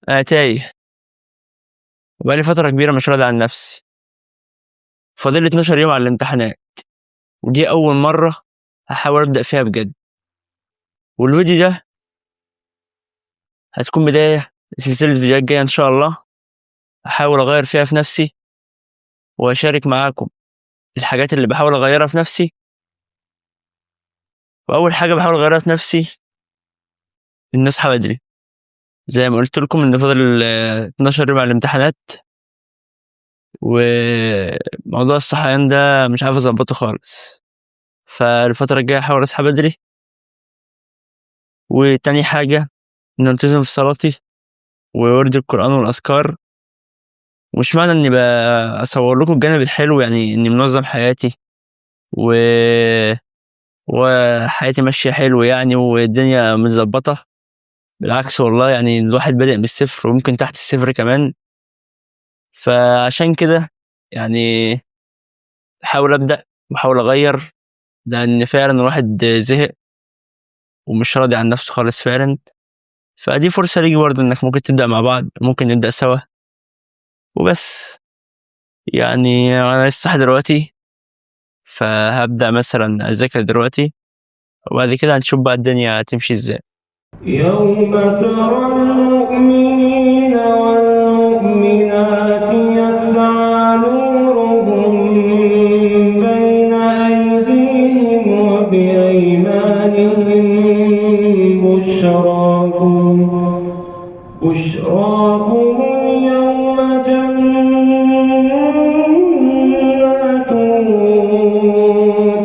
أنا تايه وبقالي فترة كبيرة مش راضي عن نفسي. فاضل لي 12 يوم على الامتحانات، ودي أول مرة هحاول أبدأ فيها بجد. والفيديو ده هتكون بداية لسلسلة فيديوهات جاية إن شاء الله، هحاول أغير فيها في نفسي وأشارك معاكم الحاجات اللي بحاول أغيرها في نفسي. وأول حاجة بحاول أغيرها في نفسي إني أصحى بدري. زي ما قلت لكم إن فاضل 12 يوم على الامتحانات، وموضوع الصحيان ده مش عارف أظبطه خالص، فالفترة الجاية هحاول أصحى بدري. وتاني حاجة إن ألتزم في صلاتي وورد القرآن والأذكار. ومش معنى إني بصور لكم الجانب الحلو يعني إني منظم حياتي وحياتي ماشية حلو يعني والدنيا متظبطة، بالعكس والله، يعني الواحد بادئ من الصفر وممكن تحت الصفر كمان. فعشان كده يعني بحاول أبدأ وبحاول أغير، لأن فعلا الواحد زهق ومش راضي عن نفسه خالص فعلا. فدي فرصة ليك برضه إنك ممكن تبدأ مع بعض، ممكن نبدأ سوا وبس. يعني أنا لسه صاحي دلوقتي، فهبدأ مثلا أذاكر دلوقتي وبعد كده هنشوف بقى الدنيا هتمشي إزاي. يوم ترى المؤمنين والمؤمنات يسعى نورهم بين أيديهم وبأيمانهم بشراكم اليوم جنات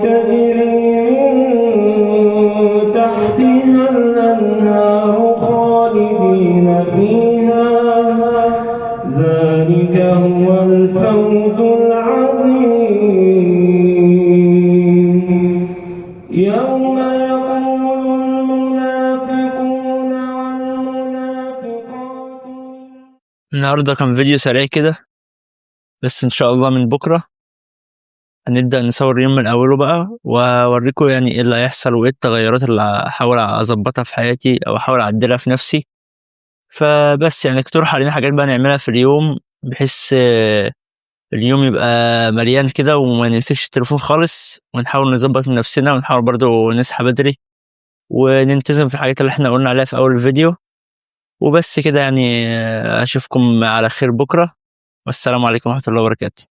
تجري من تحتها الأنهار خالدين فيها، ذلك هو الفوز العظيم. يوم يقول المنافقون والمنافقات. النهاردة كان فيديو سريع كده، بس إن شاء الله من بكرة هنبدأ نصور يوم من أوله بقى، وأوريكم يعني إيه اللي هيحصل وإيه التغيرات اللي هحاول أظبطها في حياتي أو أحاول أعدلها في نفسي. فبس يعني اقترح علينا حاجات بقى نعملها في اليوم بحيث اليوم يبقى مليان كده وما نمسكش التليفون خالص، ونحاول نظبط من نفسنا، ونحاول برضو نصحى بدري وننتظم في الحاجات اللي احنا قلنا عليها في أول الفيديو. وبس كده يعني، أشوفكم على خير بكرة، والسلام عليكم ورحمة الله وبركاته.